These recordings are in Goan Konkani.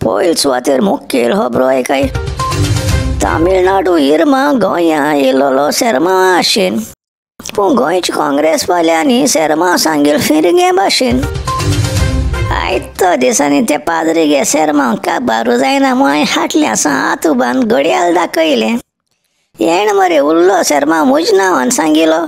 पयल सुवातेर मुखेल खबरो आयकाय. तामिळनाडू इरमा गोंया येयलोलो सेर्मा भाशेन, पूण गोंयच्या काँग्रेस वाल्यांनी सेर्मा सांगील फिरंगे भाशेन. आयतो दिसांनी ते पाद्री गे सेर्मा काबारू जायना म्हूण हाटलें आसा हात उबान घडयाळ दाखयलें. येण मरे उरलो सेर्मा म्हज नांवान सांगिलो.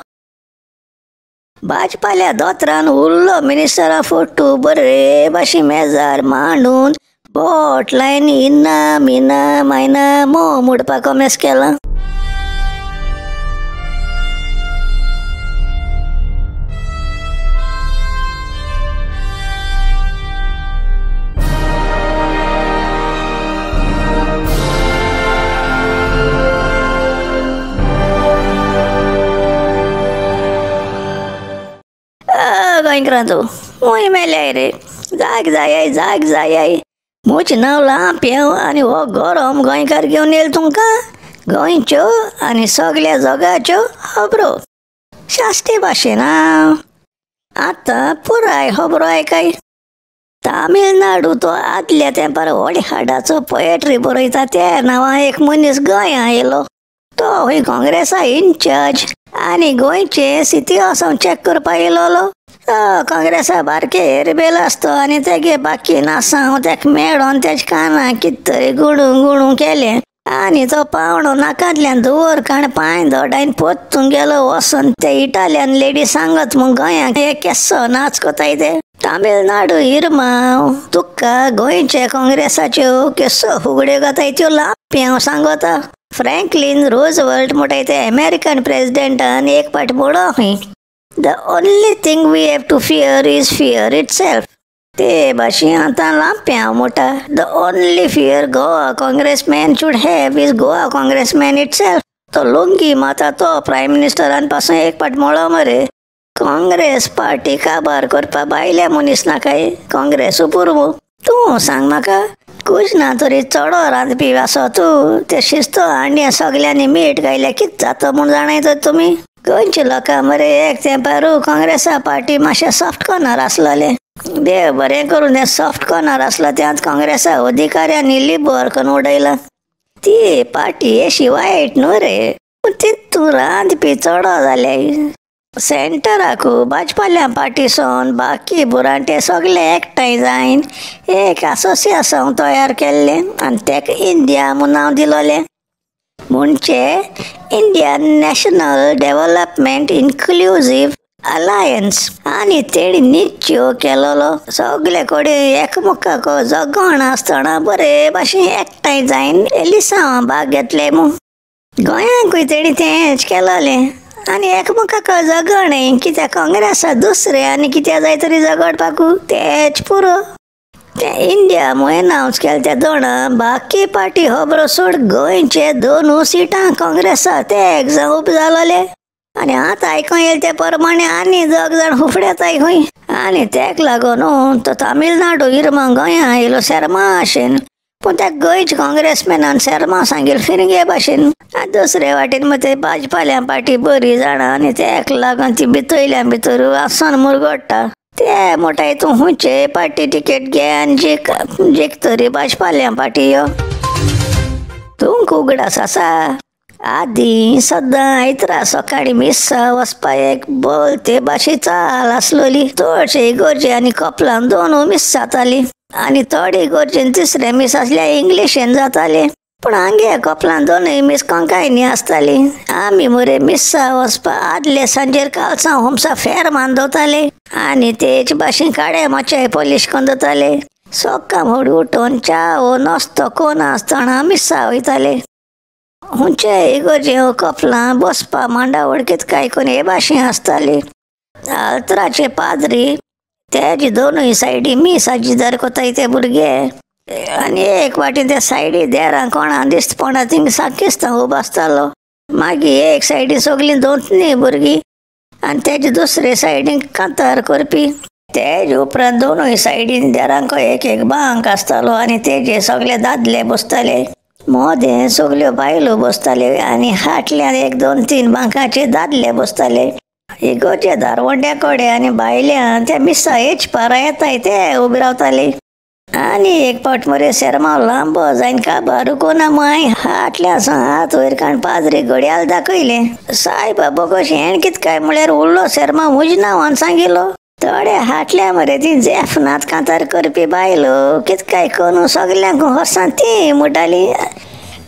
भाजपाल्या दोतरान उरलो मिनिस्टरा फोटो बरे भाशेन मेजार मांडून बोट लायन इन्ना मिना मायना मो म्हणपाक कोमेस केलां. गोंयकारांचो मूय मेल्याय रे, जाग जाय जाग जाय. म्हजें नांव लांप्यांव आनी हो गरम गोंयकार घेवन येयलो तुमकां गोंयच्यो आनी सगल्या जगाच्यो खबरो शास्ती भाशेन. आतां पुराय खबरो आयकाय. तामिळनाडू तो आदल्या तेंपार व्हडल्या हाडाचो पोएट्री बरयता त्या नांवान एक मनीस गोंया येयलो. तो खंय काँग्रेसा इनचार्ज आनी गोंयचे सितिहासांव चॅक करपाक येयलोलो. तो काँग्रेसा बारके एरबेल आसतो आनी तेगे बाकी नासांव तेका मेळोन तेजे कानाक कितें तरी गुडूं गुडूं केलें आनी तो पावणो नाकांतल्यान धुंवर काण पांय दोडायन पोत्तून गेलो वचोन ते इटालियन लेडी सांगत म्हूण गोंयांक एक केसो नाच कोताय ते. तामिळनाडू इरमांव तुका गोंयचे काँग्रेसाच्यो केसो फुगड्यो घाताय त्यो लांप्यांव सांगता. फ्रँकलीन रोजवल्ट म्हणटाय ते अमेरिकन प्रेजिडेंटान एक फावट म्हणलो खंय, The only thing we have to fear is fear itself. ते भाशेन आतां लांप्यांव म्हणटा, The only fear Goa Congressman should have is Goa Congressman itself. तो लुंगी माता तो प्रायम मिनिस्टरान पासून एक फावट म्हणलो मरे, काँग्रेस पार्टी काबार करपा भायल्या मनीस नाकाय, काँग्रेस पुरवो. तूं सांग म्हाका, कुछ ना तरी चडो रांदपी आसो तूं, ते शिस्तो आनी सगल्यांनी मीठ घायल्यार कितें जाता म्हूण जाणाय तर तुमी. गोंयच्या लोकां मरे एक तेंपारू काँग्रेसा पार्टी मातशें सॉफ्ट कॉर्नर आसलोलें. देव बरें करून तें सॉफ्ट कॉर्नर आसलो त्यात काँग्रेसा अधिकाऱ्यांनी लिबर करून उडयलां. ती पार्टी अशी वायट न्हू रे, पूण तितून रांदपी चडो जाले. सेंटराकू भाजपाल्या पार्टीसून बाकी बुरांटे सगळे एकठांय जायन एक असोसिएशन तयार केल्लें आनी तेका इंडिया म्हूण नांव दिलोलें. म्हणजे Indian national development inclusive alliance. आनी तेणी निश्चय केलोलो सगळे कडेन एकमुखाक जगण आसतना बरे भाशेन एकठांय जायन एलिसांवां भाग घेतले म्हूण. गोंयांकूय तेणी तेंच केलोलें आनी एकमुखाक झगडणें कित्याक काँग्रेसा दुसरें आनी कित्याक जाय तरी झगडपाकू तेच पुरो. तें इंडिया म्हूण एनावन्स केलें ते दोणां बाकी पार्टी खबरो सोड गोंयचे दोनू सिटां काँग्रेसा ते एक जाण उबे जालोले. आनी आतां आयकों येयलें ते प्रमाणे आनी दोग जाण हुफडेताय खंय. आनी तेका लागून तो तामिळनाडू इरमा गोंया येयलो सेर्मा भाशेन, पूण त्या गोंयच्या काँग्रेसमॅनान सेर्मा सांगील फिरंगे भाशेन. आनी दुसरे वाटेन मग ते भाजपाल्या पार्टी बरी जाणां आनी तेका लागून ती भितरल्या भितर आसन मुरगडटा. ते म्हणटाय तूं खंयचे पार्टी टिकेट घे आनी जीक जीक तरी भाजपाल्या पार्टी यो. तुमकां उगडास आसा आदीं सद्दां आयतरा सकाळीं मिस्सा वचपा एक बोल ते भाशे चाल आसलोली. चडशे इगर्जे आनी कपलान दोनू मीस जाताली आनी थोडे इगर्जेन तिसरें मीस आसल्यार इंग्लिशीन जातालें. पूण आमगे कपलान दोनूय मीस कोंकायनी आसताली. आमी मरे मिस्सा वचपा आदले सांजेर कालसांव होमसा फेर मानदवताले आनी तेच भाशेन काडे मातशे पॉलीश करून दवरताले. सकाळ फुडें उठून च्या वो नास्तो कोन आसतना मिस्सा वयताले. खंयचे इगर्जे कपलां बसपा मांडावळ कितें काय कोन हे भाशेन आसताली. आल्तराचे पाद्री तेजे दोनूय सायडी मिसाची दर कोताय ते भुरगे आनी एक वाटेन त्या सायडी देरां कोणा दिसता पोंडा थिंग साकिस्तांव उबो आसतालो. मागीर एक सायडी सगळीं दोन तीन भुरगीं आनी तेजे दुसरे सायडीन कांतार करपी. तेजे उपरांत दोनूय सायडीन देरांको एक एक बांक आसतालो आनी तेजे सगळे दादले बसताले. मोदें सगल्यो बायलो बसताल्यो आनी हाटल्यान एक दोन तीन बांकाचे दादले बसताले. इगर्जे दारवंड्या कडेन आनी भायल्यान त्या मिसां हेच पारा येताय ते उबे रावताले. आनी एक फावट मरे शेरमांव लांबो जायन काबार कोना माय हाटल्या हात वयर काण पाद्री घडयाळ दाखयलें. सायबा बोगोश हेण कित काय म्हळ्यार उरलो शेरमांव म्हज्या नांवान सांगिलो. थोडे हाटल्या मरे ती जेफनात कांतार करपी बायलो कित काय करून सगल्यांक हरसान ती म्हणटाली.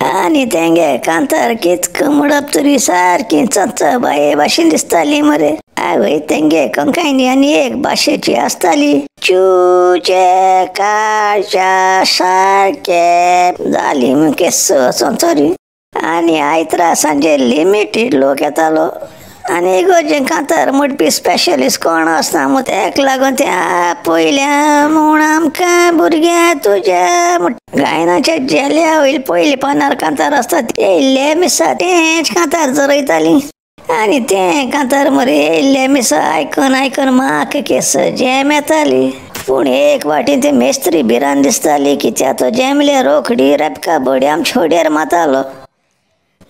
आनी तेंगे कांतार कितक म्हणप तरी सारकी चंच बाये भाशेन दिसताली मरे. आवय तेंगे कंकायनी आनी एक भाशेची आसताली चूचे काळच्या सारके जाली केस चोरी. आनी आयतरा सांजे लिमिटेड लोक येतालो आनी इगोर्जेन कांतार म्हणपी स्पेशलिस्ट कोण आसना म्हूण तेका लागून ते पयल्या म्हूण आमकां भुरग्यां तुज्या गायनाच्या जेल्या वयले पयले पानार कांतार आसता ते इल्ले मिसा तेंच कांतार चरयताली. आनी तें कांतार मरे इल्ले मिसा आयकून आयकून म्हाका केस जेम येताली. पूण एक वाटेन ते मेस्त्री भिरांत दिसताली कित्याक तो जेमले रोखडी रेपका बडी आमच्या होडयेर मातालो.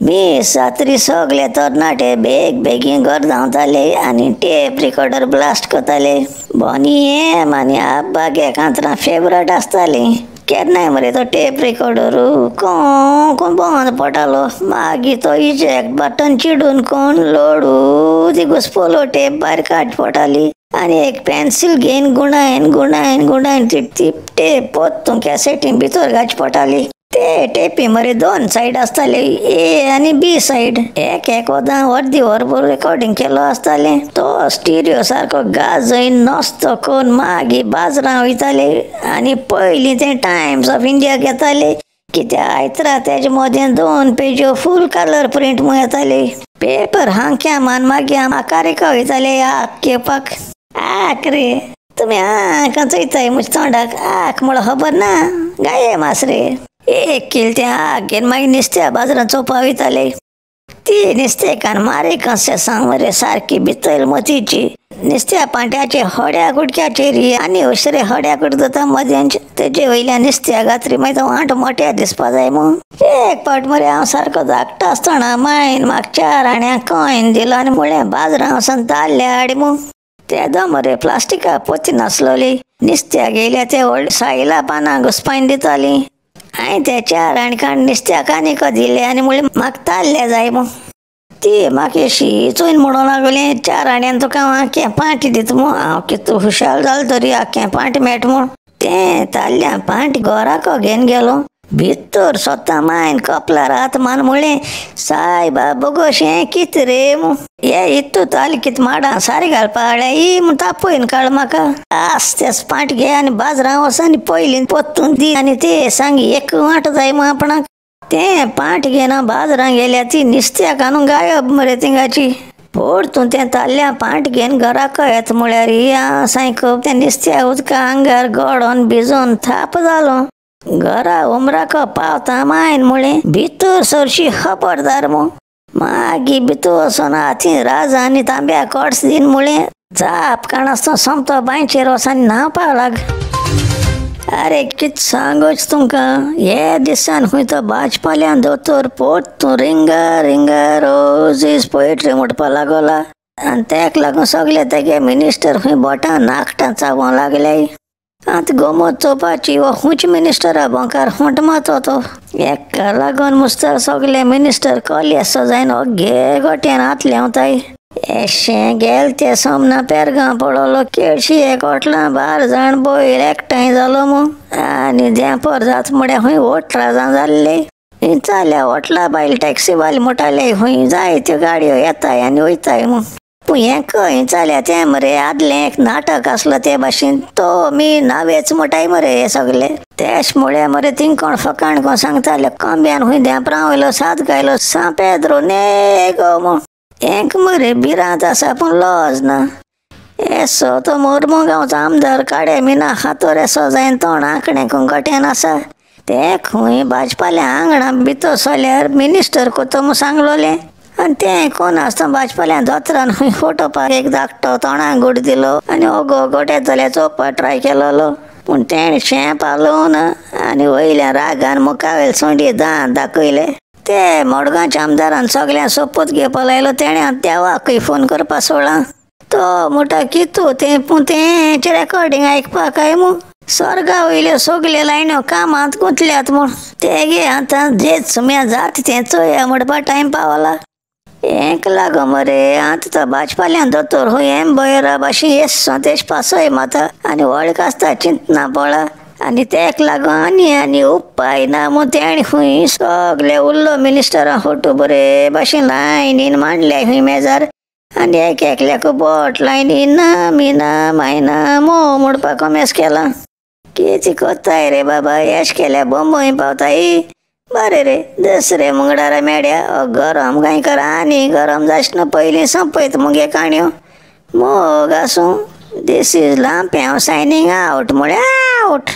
मी सातरी सगले तरणाटे बेग बेगीन घर धांवताले आनी टेप रिकॉर्डर ब्लास्ट करताले. बॉनी एम आनी आब्बा गे कांतरां फेवरेट आसतालीं. केन्नाय मरे तो टेप रिकॉर्डर कोण बंद पडटालो. मागीर तो इजेक्ट बटन चिडून कोण लोडू ती घुसपोलो टेप भायर काड पडटाली आनी एक पेन्सील घेवन गुणायन गुणायन गुणायन ती टेप पोत्तून कॅसेटी भितर घालची पडटाली. ते टेपी मरे दोन सायड आसताले, ए आनी बी सायड. एक एक वदां अर्दी वरभर रेकॉर्डिंग केलो आसतालें. तो स्टिरियो सारको गाजयन नस्तो करून मागीर बाजरां वयताले आनी पयलीं ते टायम्स ऑफ इंडिया घेताले कित्याक आयतरा तेजे मदें 2 पेज्यो फूल कलर प्रिंट म्हूण येताले. पेपर हांक्या मान मागीर आकारिका वयताले आक घेवपाक. आक रे तुमी आक चोयताय म्हज्या तोंडाक आक म्हळो खबर ना गाये मास रे. एक किल तें आग घेवन मागीर नुस्त्या बाजारांत चोवपा वयताले. ती नुस्तेकान्न मारे कशें मरे सारकी भितर मतीची नुस्त्या पांट्याचे हड्या गुडक्याचेर आनी उसरे हड्या गुडक जाता मदें तेजे वयल्या नुस्त्या गात्री मागीर तो वांट मोट्या दिसपा जाय म्हूण. एक फावट मरे हांव सारको धाकटो आसतना मायन म्हाका 4 आण्या कॉयन दिलो आनी म्हळें बाजारांत वचून ताल्ले हाड म्हूण. तेदो मरे प्लास्टिका पोती नासलोली नुस्त्या गेल्या ते व्हडले सायला पानां घुसपायन दिताली. हांवें ते 4 आणे काण नुस्त्याक आनीक दिले आनी म्हणलें म्हाका ताल्ले जाय म्हूण. ती म्हाका अशी चोयन म्हणूंक लागली 4 आण्यान तुका हांव आख्खें पांट दिता म्हूण. हांव कितू खुशाल जालो तरी आख्खें पांट मेळटा म्हूण. तें ताल्ल्या पांट घराको घेवन गेलो. भितर सोता मायन कपलार हात मान म्हणलें सायबा बोगोश हें कित रे म्हूण. हे इतू ताल कित माडां सारी घालपा हाडल्या ही म्हूण तापोवन काड म्हाका. आस्तेच पांट घे आनी बाजारां वच आनी पयलीं पोत्तून दी आनी ते सांग एक वांट जाय म्हूण आपणाक. तें पांट घेना बाजारां गेल्या ती नुस्त्याक हाडून गायब मरे थिंगाची. परतून तें ताल्ल्या पांट घेवन घराक येता म्हळ्यार हांव सामको तें नुस्त्या उदका आंगार गडोन भिजोन थाप जालो. घरा उमराक पावता मायन म्हळें भितर सरशी खबरदार म्हूण. मागीर भितर वचोन हातीन राजा आनी तांब्या कोड्स दीन म्हळें जाप काणासतो सोमतो बांयचेर वचोन न्हांवपाक लाग. अरे कित सांगोच तुमकां हे दिसान खंय तो भाजपाल्यान दोतोर पोरतून रिंगा रिंगा रोजीस पोएट्री म्हणपा लागोला आनी तेका लागून सगळे तेगे मिनिस्टर खंय बोटां नाकटां चाबोंक लागले. आतां गोमत चोवपाची हो खंयच्या मिनिस्टरा बोंकार खोंट मारतो तो. एका लागून मुस्तर सगळे मिनिस्टर कॉलेज जायन ओगे गोट्यान हात लेंवताय. एशें गेल ते सोमना पेरगांव पडलो केळशी एक होटलां 12 जाण बैल एकठांय जालो म्हूण आनी देंपर जात म्हळ्यार खंय 18 जाण जाल्ले. जाल्या होटला बायल टॅक्सी वाले म्हणटाले खंय जाय त्यो गाडयो येताय आनी वयताय म्हूण. पूण हें खंय जाल्या तें मरे आदलें एक नाटक आसलो ते भाशेन तो मी नावेच म्हणटाय मरे हे सगळे. तेश म्हळ्यार मरे थिंग कोण फकाण कोण सांगताले कोंब्यान खंय देंपरां वयलो साद गायलो सांग पेद्रो नेगो म्हूण. हेंक मरे भिरांत आसा पूण लज ना. येसो तो मोरमुगांवचो आमदार काडे मिना खातोर येसो जायन तोंड आंकडें गोट्यान आसा. ते खंय भाजपाल्या आंगणा भितर सरल्यार मिनिस्टर कोतो म्हूण सांगलोलें आनी तें कोण आसतना भाजपाल्या दोतोरान खंय फोटोवपाक एक धाकटो तोंडाक गुड दिलो आनी ओगो गोटे जाल्यार चोवपाक ट्राय केलोलो पूण तेणें शेंप हालोवना आनी वयल्या रागान मुखावेल सोंडी दांत दाखयले. ते मडगांवच्या आमदारान सगळ्यांक सोपूत घेवपाक लायलो तेणें देवाकूय फोन करपाक सोडला. तो म्हणटा कितू तें पूण तेंचें रेकॉर्डिंग आयकपाक काय म्हूण. स्वर्गा वयल्यो सगल्यो लायन्यो कामांत गुंतल्यात म्हूण तेगे आतां जेच सुम्या जात तें चोया म्हणपा टायम पावला. हेंक लागो मरे आतां तो भाजपाल्यान दोतोर हूंय एम बयरा भाशेन येस तेश पासय माता आनी वळख आसता चिंतना पळा आनी तेक लागो आनी आनी उपाय ना म्हूण तेणें खूंय सगले उरलो मिनिस्टरां फोटो बरे भाशेन लायनीन मांडले खूंय मेजार आनी एक एकल्याक बोट लायनीन ना मिना मायना मो म्हणपाक कोमेस केलां. कितें कोत्ताय रे बाबा येश केल्या बोंबोय पावताय. बरें रे दसरे मुंगडारा मेड्या गरम गांयकर आनी गरम जायना पयलीं संपयत मुगे काणयो. मोग आसूं. This is Lampiao signing out म्हळ्यार आवट.